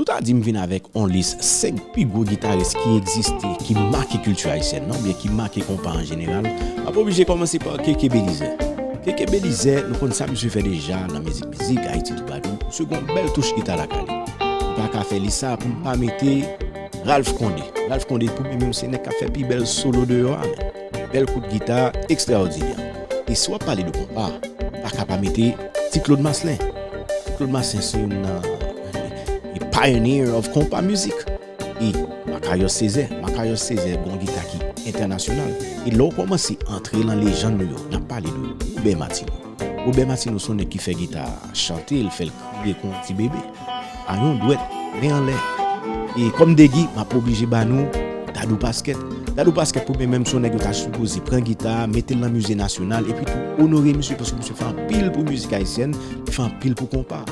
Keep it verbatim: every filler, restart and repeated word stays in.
Si w ta di m vin avèk on lis senk pi gwo gitaris ki egziste, ki make kilti ayisyèn nan, oubyen ki make konpa an jeneral, m ap oblije kòmanse pa Keke Belizè. Keke Belizè, nou konn sa misye fè deja nan mizik mizik, Ayiti toupatou. Misye gon bèl touch gita lakay li. M pa ka fè lis sa pou m pa mete Ralph Condé. Ralph Condé, pou mwen menm, se nèg k ap fè pi bèl solo deyò a, men. Bèl kout gita ekstraòdinè. E si w ap pale de konpa, ou pa ka pa mete Ti Claude Marcelin. Ti Claude Marcelin se youn nan e pioneer of konpa music. E Macayos Césaire, Macayos Césaire gon gita ki entènasyonal. E lè w kòmanse antre nan lejann nou yo, n ap pale de Robert Martineau. Robert Martineau se yon nèg ki fè gita chante, l fè l kriye kon ti bebe. A yon dwèt, men anlè. E kòm degi, m ap oblije ba nou Dadou Pasquet. Dadou Pasquet pou mwen menm se yon nèg yo ta sipoze pran gita, mete l nan mize nasyonal, epi tou onore misye paske misye fè anpil pou mizik ayisyèn, li fè anpil pou konpa.